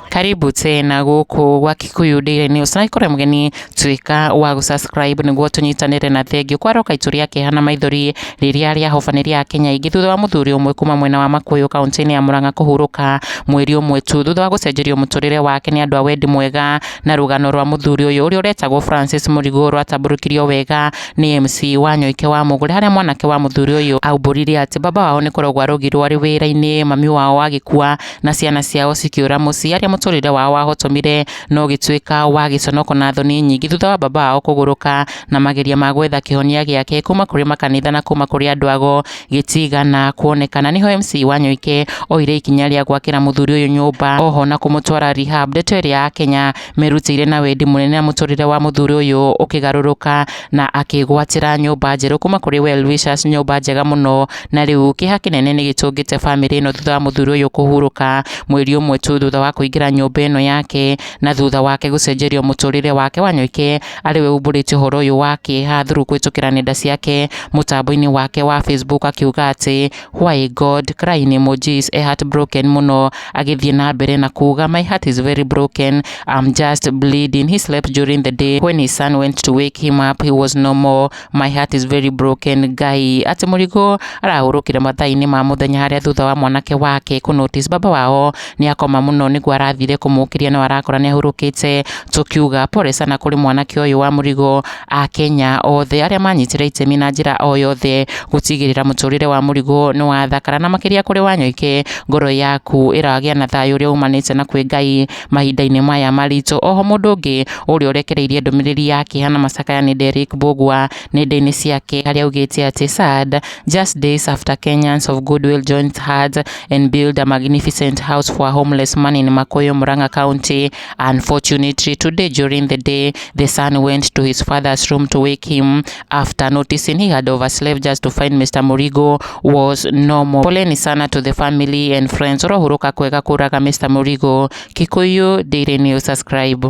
Karibu tena gũkũ gwa Kikuyu Daily News na ikore mũgeni tuĩka wa gũsubscribe nĩguo tũnyitanĩre na thengio. Kwaroka itu rĩa kĩeha na maithori rĩrĩa rĩahobanĩria Akenya aingĩ thutha wa mũthuri ũmwe kuma mwena wa Makuyu kaunti-inĩ ya Murang'a kũhurũka mweri ũmwe tu thutha wa gũcenjerio mũtũrĩre wake nĩ andũ a wendi mwega. Na rũgano rwa mũthuri ũyũ ũrĩa ũretagwo Francis Mũrigo rwatambũrũkirio wega nĩ MC Wanyoike wa Mũgũre, harĩa mwanake wa mũthuri ũyũ aumbũrire atĩ baba wao nĩ kũrogwo arogirwo arĩ wĩra-inĩ, mami wao agĩkua na ciana ciao cikĩũra mũciĩ, harĩa mũtũrĩre wao wahotomire na ũgĩtuĩka wa gĩconoko na thoni nyingĩ thutha wa baba wao kũgũrũka na mageria ma gwetha kĩhonia gĩake kuma kũrĩ makanitha na kuma kũrĩ andũ ago gĩtigana kuonekana. Nĩho MC Wanyoike oire ikinya rĩa gwakĩra mũthuri ũyũ nyũmba oho na kũmũtwara rehab, ndeto ĩrĩa Akenya merutĩire na wendi mũnene na mũtũrĩre wa mũthuri ũyũ ũkĩgarũrũka na akĩgwatĩra nyũmba njerũ kuma kũrĩ well wishers, nyũmba njega mũno. Na rĩu kĩeha kĩnene nĩ gĩtũngĩte bamĩrĩ ĩno thutha wa mũthuri ũyũ kũhurũka mweri ũmwe tu thutha wa kũingĩra nyũmba ĩno yake na thutha wake gũcenjerio mũtũrĩre wake. Wanyoike arĩ we umbũrĩte ũhoro ũyũ wa kĩeha through kũhĩtũkĩra nenda ciake mũtambo-inĩ wake wa Facebook, akiuga atĩ "Why God?" crying emojis, e heartbroken mũno, agĩthiĩ na mbere na kuga, "My heart is very broken, I'm just bleeding. He slept during the day. When his son went to wake him up, he was no more. My heart is very broken." Ngai atĩ Mũrigo arahurũkire mathaa-inĩ ma mũthenya, harĩa thutha wa mwanake wake kũ notice baba wao nĩ akoma mũno nĩguo arathire kũmũkĩria no arakora nĩ ahurũkĩte. Tũkiuga pole sana kũrĩ mwanake ũyũ wa Mũrigo, Akenya othe arĩa manyitire itemi na njĩra o yothe gũtigĩrĩra mũtũrĩre wa Mũrigo nĩ wathakara, na makĩria kũrĩ Wanyoike, ngoro yaku ĩragĩa na thayũ ũrĩa umanĩte na kwĩ Ngai mahinda-inĩ maya maritũ. Oho mũndũ ũngĩ ũrĩa ũrekereirie ndũmĩrĩri ya kĩeha na macakaya nĩ Derrick Mbũgua nenda-inĩ ciake, harĩa augĩte atĩ "Sad, just days after Kenyans of goodwill joined hands and build a magnificent house for a homeless man in Makuyu, Murang'a County. Unfortunately, today during the day, the son went to his father's room to wake him after noticing he had overslept, just to find Mr. Murigo was no more. Poleni sana to the family and friends. Ũrohurũka kwega kũraga Mr. Murigo." Kikuyu Daily News, subscribe.